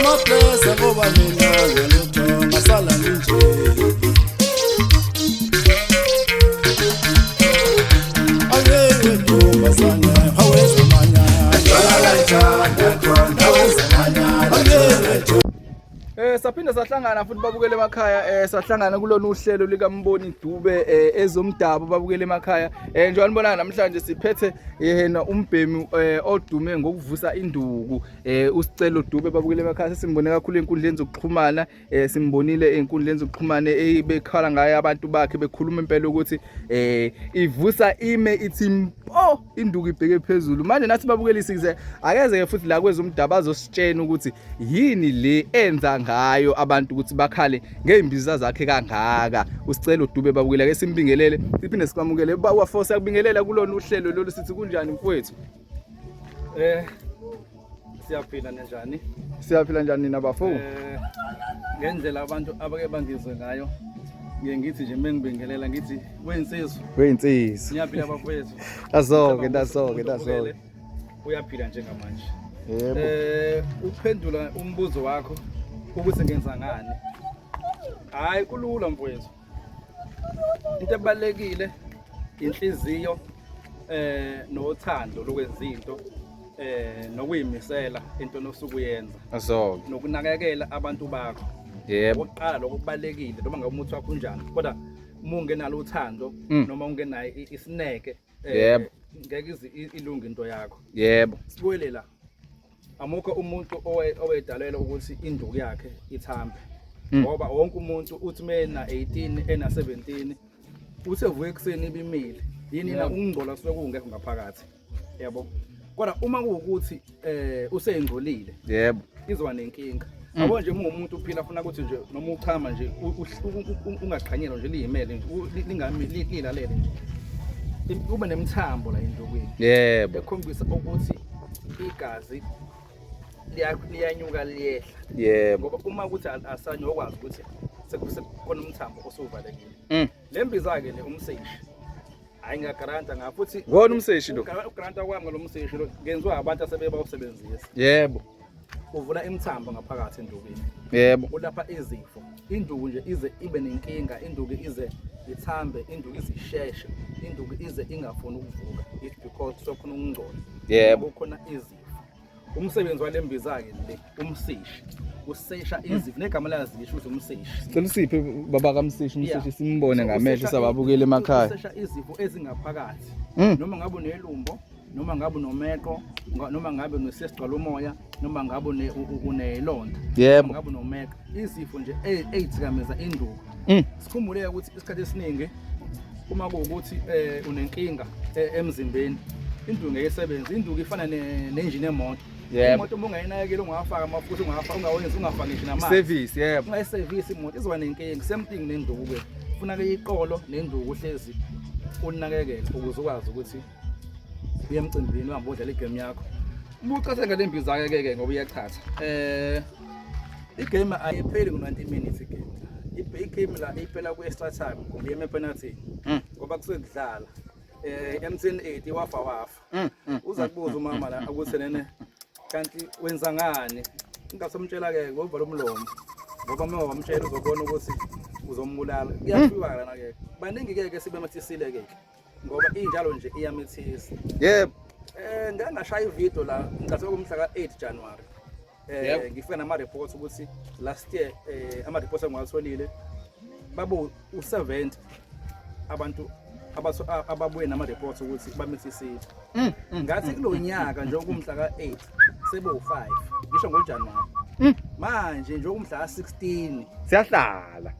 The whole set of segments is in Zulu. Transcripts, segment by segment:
Ngizoblessa ngoba mina ngalutho ngasala nje. Ayewe ntombazane, awezamanya. Ayewe. Saphinde sahlangana futhi, babukele emakhaya. Sahlangana kulona uhlelo lika Mboni Dube, ezomdabu, babukele emakhaya. Njengoba nibona namhlanje siphethe yena umbhemi odume ngokuvusa induku, uSicelo Dube, babukele emakhaya. Sesimbone kakhulu enkundleni zokuxhumana, simbonile enkundleni zokuxhumana ebekhala ngaye abantu bakhe bekhuluma impela ukuthi ivusa ime ithi mpo induku ibheke phezulu. Manje nathi, babukele, size akeze futhi la kwezomdabu azositshena ukuthi yini le enza ngayo abantu ukuthi bakhale ngey'mbiza zakhe kangaka. USicelo Dube, babukele, ake simbingelele siphinde sikwamukele. Bawafo, siyakubingelela kulona uhlelo lolu, sithi kunjani, mfowethu? Siyaphila, nenjani? Siyaphila, njani nina, bafo? Ngendlela abantu abake bangizwe ngayo, ngiye ngithi nje mengibingelela ngithi weyinsizwa. Weyinsizwa. Ngiyaphila, bafowethu. Nasoke, nasoke, nasoke. Uyaphila njengamanje. Yebo. Uphendula umbuzo wakho ukuthi ngenza ngani. Hayi, kulula, mfowethu. Into ebalekile inhliziyo nothando lokwenza into, nokuyimisela into nosukuyenza Nasoke. Nokunakekela abantu bakho. Okokuqala lokho kubalekile, noma ngabe umuthi wakho unjani, kodwa uma ungenalo uthando noma ungenayo isineke, ngeke ize ilunge into yakho. Sibuyele la, amukho umuntu owedalelwa ukuthi induku yakhe ithambe, ngoba wonke umuntu uthi mena 18 ena 17 uthe vuka ekuseni ibimile yini na ukungcola kusuke kungekho ngaphakathi, yabo. Kodwa uma kuwukuthi useyingcolile, izoba nenkinga, yabo. Nje uma umuntu uphila funa ukuthi nje noma uchama nje ungaqhanyelwa nje, liyimele nje, lingami lilalele nje, ube nemithambo la endukwini ekhombisa ukuthi igazi liyanyuka liyehla, ngoba uma ukuthi asanye okwazi ukuthi sekukhona umthambo osuvalekile. Le mbiza-ke le, umseshi, hayi, ngiyagaranta nga futhi. Wona umseshi lo? Ugaranta kwami ngalo mseshi lo ngenziwa abantu asebebawusebenzisa. Uvula imithambo ngaphakathi endukwini. Ulapha izifo, induku nje ize ibe nenkinga, induku ize ithambe, induku ize isheshe, induku ize ingafuni ukuvuka, it's because sokhona ukungcola. Kukhona izifo. Umsebenzi wale mbiza-ke le, umseshi, usesha izifo, negama layo lisho ukuthi umseshi. Sicela usiphe, baba kamseshi, umseshi, simbone So, ngamehlo sababukela emakhaya. Usesha izifo ezingaphakathi, noma ngabe unelumbo, noma ngabe unomeqo, noma ngabe unesesigcwala umoya, noma ngabe unelonda, noma ngabe unomeqo, izifo nje ey'thikameza induku. Sikhumbuleke ukuthi isikhathi esiningi uma kuwukuthi unenkinga emzimbeni, induku ngeke isebenze. Induku ifana nenjini yemoto. Imoto uma ungayinakekeli, ungawafaka amafutha, ungawafaka, ungawenzi, ungafaki ngisho namanzi, Service, yebo. Ungayisevisi imoto, izoba nenkinga. Same thing nenduku-ke, funeka iqolo nenduku uhlezi unakekele ukuze ukwazi ukuthi uye emcimbini, uhambe udlala igame yakho. Ubucathe ngale mbiza-ke ke ngoba iyachatha. Igame ayipheli ngo-90 minutes. Igame, igame la iphela ku-extra time kumbe ema-penalty, ngoba kusuke kudlala MTN 8, wafa wafa. Uza kubuza umama la ukuthi nene kanti wenza ngani, ingasomtshela-ke ngovala umlomo, ngoba uma wamtshela uzobona ukuthi uzombulala. Kuyafika lana-ke, baningi-ke ke sibemathisile-ke ke ngoba injalo nje iyamithisa. Ngake ngashaya ivideo la ngicathe kumhla ka-8 January, ngifika nama reports ukuthi last year, ama reports engiwatholile babu u70 abantu ababuye nama reports ukuthi bamithisile. Ngathi kulo nyaka nje kumhla ka-8 sebe u5, ngisho ngoJanuary. Manje nje kumhla ka-16 Siyahlala.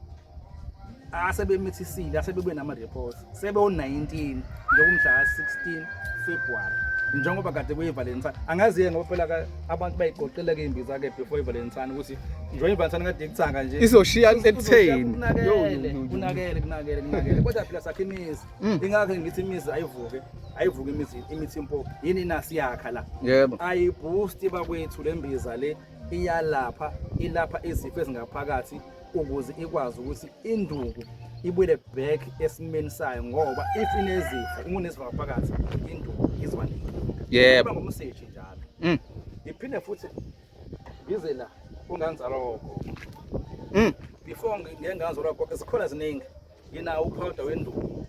Asebemithisile, asebebuye nama-reports sebe u-19 nje kumhla ka-16 February, njengoba kade kuyi-Valentine. Angazi-ke ngoba phela abantu bayiqoqile-ke imbiza-ke before i-Valentine, ukuthi njengoba i-Valentine kade ikuthanga nje Izoshiya ekutheni. Kunakele. Yo, yo, yo, yo. Kunakele, kunakele, kunakele, kodwa phela sakhe imizi. Ingakho ngithi imizi ayivuke, ayivuke imizi, imithi impo yini nasiyakha la. Ayiboost, bakwethu, le mbiza le iyalapha, ilapha izifo ezingaphakathi ukuze ikwazi ukuthi induku ibuyele back esimeni sayo, ngoba if inezifo, uma unezifo ngaphakathi, induku izoba nenkinga. Kuba ngumseshi njalo. Iphinde futhi ngize la. Ungangizalwa kogogo. Before ngike ngazalwa gogo, zikhona ziningi. Nginawo upowder wenduku.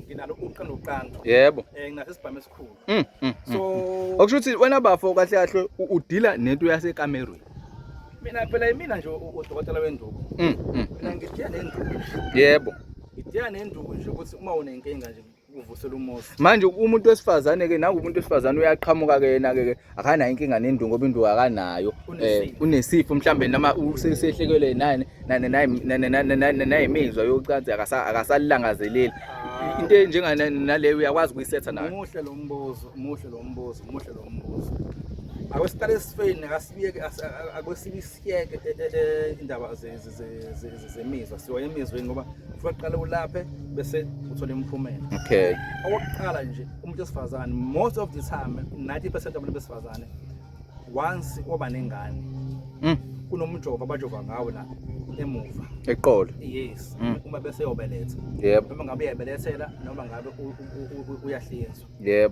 Nginalo uqanda uqanda. Nginaso isibhamu esikhulu. So Okusho ukuthi wena bafo kahle kahle udila nento yasekamerweni. Mina phela imina nje udokotela wenduku. Mina ngidila nenduku. Ngidila nenduku nje ukuthi uma unenkinga nje uvusela umuzi. Manje umuntu wesifazane ke, nangu umuntu wesifazane uyaqhamuka ke yena ke akanayo inkinga nenduku ngoba induku akanayo. Unesifo. Unesifo mhlambe noma usehlekelwe nani nani nayimizwa yocansi, akasalilangazeleli. Into enjenga naleyo uyakwazi ukuyisetha nayo. Muhle lo mbuzo, muhle lo mbuzo, muhle lo mbuzo. Akwesiqale esifeni, akasibiyeke, akwesibisiyeke indaba zemizwa. Siwa emizweni ngoba ufika kuqala ulaphe bese uthola imiphumela. Okokuqala nje, umuntu wesifazane most of the time, 90% abantu besifazane once waba nengane kunomjovo abajova ngawo la emuva Eqolo. Yes. Uma bese yobeletha, noma ngabe uyabelethela noma ngabe uyahlinzwa,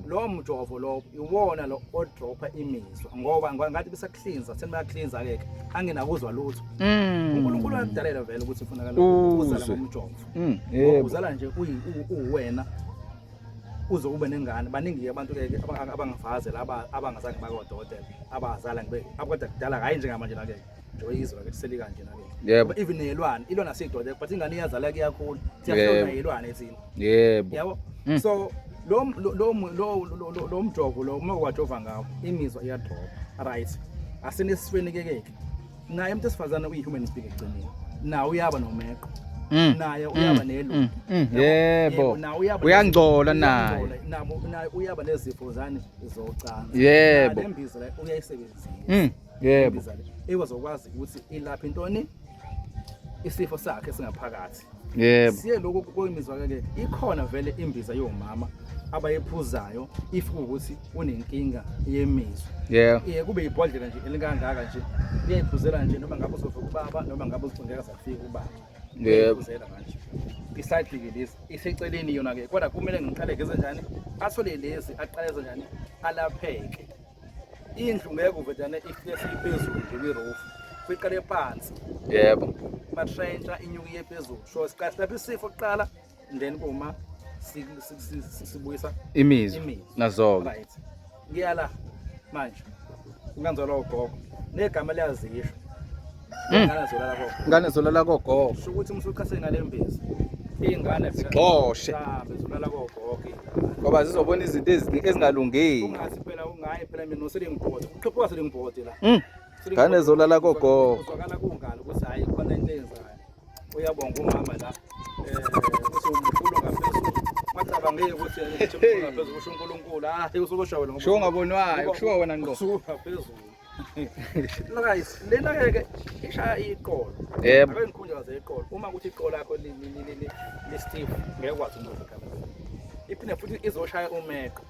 lo mjovo lo iwona lo odropha imizwa, ngoba ngathi besakuhlinza, thina bayakuhlinza ke, anginakuzwa lutho. uNkulunkulu wakudalela vele ukuthi ufunakala uzala Uzwe. ngomjovo. Yebo. Uzala nje uwena uze ube nengane. Baningi abantu ke abangafakazela, abangazange bakodokotela, abazala ngibe kodwa kudala, hayi njengamanje la ke nje, izwe ke selika nje na ke. Even nelwane, ilwane asiyidokotela, but ingane iyazala, kuyakhula, siyahlona ilwane thina. Yabo. So lo lo lo lo lo- lo mjovo lo, uma wajova ngawo, imizwa iyadropa, right? Asinesifweni ke ke naye umuntu esifazane uyi-human being ekugcineni, nawe uyaba nomeqo, naye uyaba nelu. Nawe uyaba Uyangcola naye. Uyangcola, nabo naye uyaba nezifo zani zocansi. Le mbiza la uyayisebenzisa. Imbiza le ikwazokwazi ukuthi ilaphe intoni, isifo sakhe esingaphakathi. Siye lokhu kwemizwa ke, ikhona vele imbiza yomama abayiphuzayo if kuwukuthi unenkinga yemizwa. Iye kube ibhodlela nje elikangaka nje, uyayiphuzela nje noma ngabe uzofika ubaba noma ngabe uzongeka safika ubaba. Uyayiphuzela manje. Beside ke lezi iseceleni yona ke, kodwa kumele ngiqale ngeze njani, athole lezi, aqale enze njani, alapheke. Indlu ngeke uvedane ifike siphezulu nje kwi-roof, kuyiqale phansi. Matrencha inyuke iye phezulu, so siqale silapha isifo kuqala, then kuma sibuyisa Imizwa. imizwa. Nazo-ke. Right, ngiyala manje unganzalwa ugogo, negama liyazisho, ingane zolala gogo. Ingane zolala kogogo. Sho ukuthi uma usuqhase ngale mbiza, iy'ngane Zixoshe. Zihambe zolala kogogo iy'ngane. Ngoba zizobona izinto ezingalungile. Ungathi phela ungayi phela, mina uselingibhodi, uqhephuka selingibhodi la. Ngane zolala kogogo. Uzwakala kungalo ukuthi hayi, khona into eyenzayo. Uyabonga umama la, ukuthi umkhulu ngaphezulu, macabangeke ukuthi umkhulu ngaphezulu kusho uNkulunkulu, hayi usuke usho wena ngoba Kusho ongabonwayo, kusho wena ngqo. usuke ngaphezulu. Guys, lena ke ishaya iqolo. Ake ngikhunjwe zeqolo. Uma kuthi iqolo lakho li stiff, ngeke kwazi umuva kamereni. Iphinde futhi izoshaya umeqo.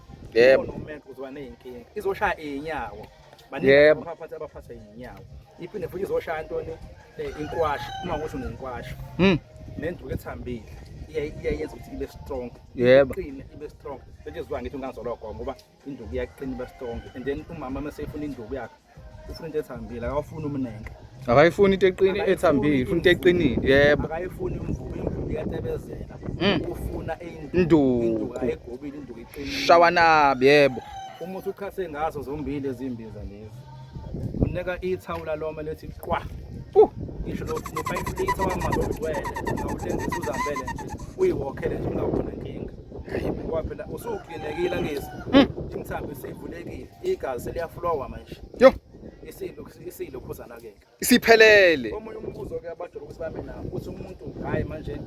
Umeqo uzoba nezinkinga. Izoshaya inyawo. Baningi abaphatha inyawo. Iphinde futhi izoshaya ntoni, inkwashi, uma ukuthi unenkwashi. Nenduku ethambile iyayenza ukuthi ibe strong. Iqine, ibe strong. Bese ngithi ungazolwa gogo ngoba induku iyaqina, ibe strong. And then umama mase efuna induku yakhe, ufuna into ethambile, akawufuni umnenke. Akayifuni into eqine, ethambile, ufuna into eqinile. Yebo. Akayifuni imvubu, imvubu iyatebezela. Ufuna Induku. Induku ayigobile, induku iqinile. Shawanabi, yebo. Uma usuqhase ngazo zombili ezimbiza lezi, uneka ithawula loma lethi qwa. Ngisho no-5 litre wamanzi ogcwele, awulengisa uzambele nje, uyiwokhele nje, ungawubona inkinga. Ngoba phela usuklinekile ngezi. Imithambo isivulekile, igazi seliyaflowa manje. Yo, Isilo isilo khuzana ke. Isiphelele. Omunye umbuzo ke abajwayele ukuthi babe nawo ukuthi umuntu, hayi manje,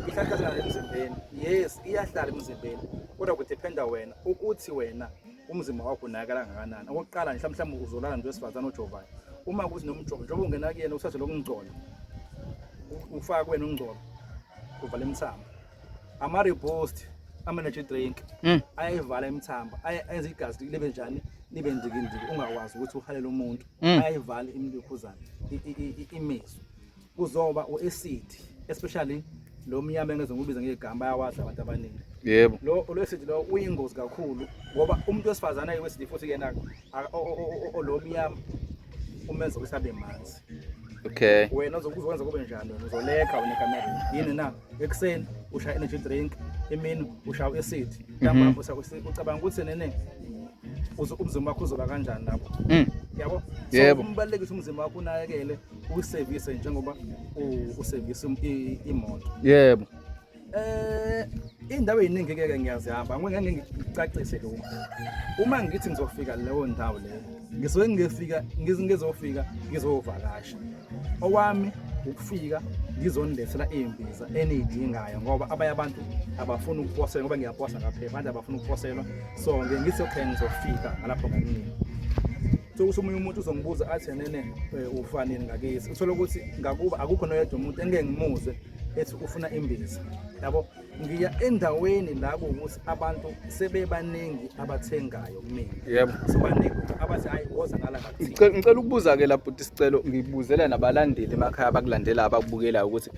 ihlala emzimbeni. Yes, iyahlala emzimbeni. Kodwa kudependa wena ukuthi wena umzimba wakho unakekela kangakanani. Okokuqala nje, mhlawumbe uzolala nomuntu wesifazane ojovayo. Uma kuthi nomjovo, njengoba ungena kuyena uthathe lokungcola, ufaka kuwena ungcolo, uvala imithambo. Ama-rebost, ama-energy drink ayayivala imithambo, ayenza igazi libe njani, libe ndikindiki, ungakwazi ukuthi uhalele umuntu. Ayayivala imilokhuzana, imizwa. Kuzoba u-acid, especially lo mnyama engeze ngikubiza ngegama, bayawazi abantu abaningi. Lo acid lo uyingozi kakhulu ngoba umuntu wesifazane ayi-acid futhi yena lo mnyama Umenza ukuthi abe manzi. Okay. Wena uzokwenza kube njani wena uzolekha wena ekamereni. Yini na? Ekuseni ushaya energy drink, emini ushaya acid. Ntambama ucabanga ukuthi nene umzimba wakho uzoba kanjani lapho. Yabo? So Yebo. kubalulekile ukuthi umzimba wakho unakekele, usevise njengoba usevise imoto. Yebo. Indawo eziningi ke ngiyazihamba, ngeke ngicacise lokho. Uma ngithi ngizofika leyo ndawo leyo, ngisuke ngifika ngizofika ngizovakasha. Owami ukufika ngizonilethela iy'mbiza eniy'dingayo ngoba abanye abantu abafuni ukuposelwa ngoba ngiyaposa ngaphela, abantu abafuni ukuposelwa. So ngiye ngithi okay ngizofika ngalapho ngakunini. So ukuthi omunye umuntu uzongibuza athi nene ufanini ngakithi. Uthole ukuthi ngakuba akukho noyedwa umuntu engeke ngimuzwe ethi ufuna imbiza. Yabo, ngiya endaweni la kuwukuthi abantu sebebaningi abathengayo kumina. Yebo. Sebaningi abathi hayi woza ngala ngakuthini. Ngicela ukubuza ke la bhuti Sicelo, ngibuzela nabalandeli emakhaya abakulandela abakubukelayo ukuthi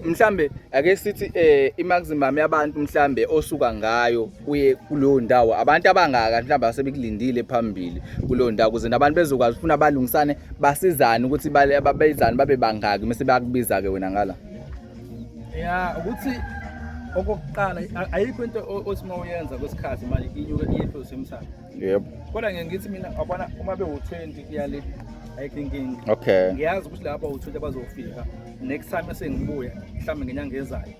mhlambe ake sithi i-maximum yabantu mhlambe osuka ngayo uye kuleyo ndawo abantu abangaka mhlambe asebekulindile phambili kuleyo ndawo ukuze nabantu bezokwazi ufuna balungisane basizane ukuthi babezane babe bangaki mase bayakubiza ke wena ngala. Ya ukuthi okokuqala ayikho into othi uma uyenza kwesikhathi manje inyuke iye phezulu emsamo. Yebo. Kodwa ngeke ngithi mina wabona uma bewu-20 kuya le ayikho inkinga. Okay. Ngiyazi ukuthi laba u-20 abazofika next time esengibuya mhlawumbe ngenyanga ezayo.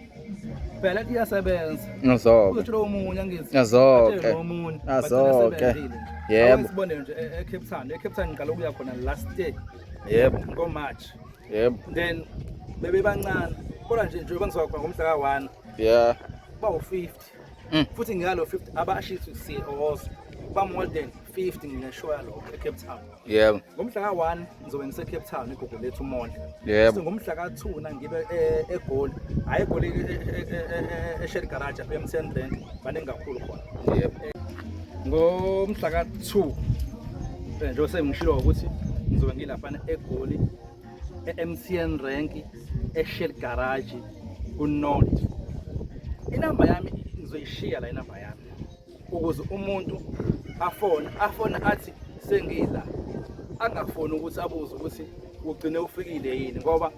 Phela iyasebenza. Nazoke. Uzothola omunye angithi. Nazoke. Atshele omunye. Nazoke. Bagcina sebenzile nje. Yebo. Ake Isibonelo nje e-Cape Town. E-Cape Town ngiqala ukuya khona last year Yebo. ngo-March. Yebo. Then bebebancane. Kodwa nje njengoba ngizoba khona ngomhla ka-1 Yeah. bawu-50. Futhi ngalo 50 abashithi CEOs ba more than 50 ngingashoya lokho eCape Town. Yebo. Ngomhla ka-1 ngizobe ngise-Cape Town eGugulethu Mall. Yebo. So ngomhla ka-2 na ngibe eGoli. Hhayi eGoli eShell Garage apha e-MTN Rank baningi kakhulu khona. Yebo. Ngomhla ka-2 njengoba sengishilo ukuthi ngizobe ngilaphana eGoli e-MTN Rank eShell Garage ku-North. Inamba yami ngizoyishiya la inamba yami ukuze umuntu afone athi sengila, angafoni ukuthi abuze ukuthi ugcine ufikile yini ngoba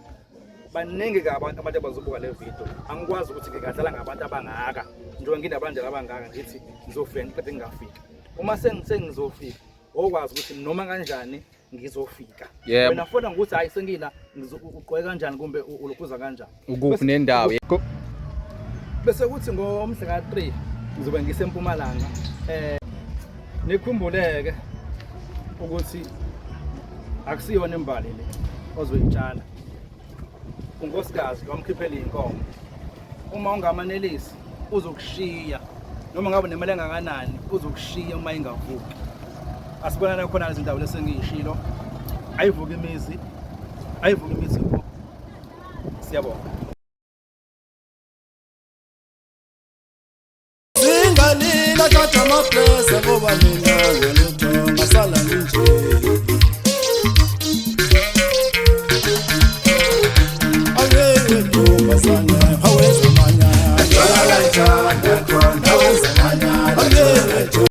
baningi kabi abantu abazobuka le video. Angikwazi ukuthi ngingadlala ngabantu abangaka njengoba nginabantu abangaka ngithi ngizofika ngiqede ngingafiki. Uma sengizofika okwazi ukuthi noma kanjani ngizofika. Yebo. Wena fona ngokuthi hayi sengila ugqoke kanjani kumbe ulokhuza kanjani. Ukuphi nendawo? Bese kuthi ngomhla ka-3 ngizobe ngisempumalanga. Nikhumbuleke ukuthi akusiyona imbali le ozoyitshala. Unkosikazi wamkhiphela inkomo. Uma ungamanelisi uzokushiya noma ngabe nemali engakanani uzokushiya uma ingavuki. Asibonana khona lezi ndawo lesengiyishilo. Ayivuki imizi, ayivuki imizi. Siyabonga. Singalila thatha amaplesa ngoba mina ngalutho ngasala nje.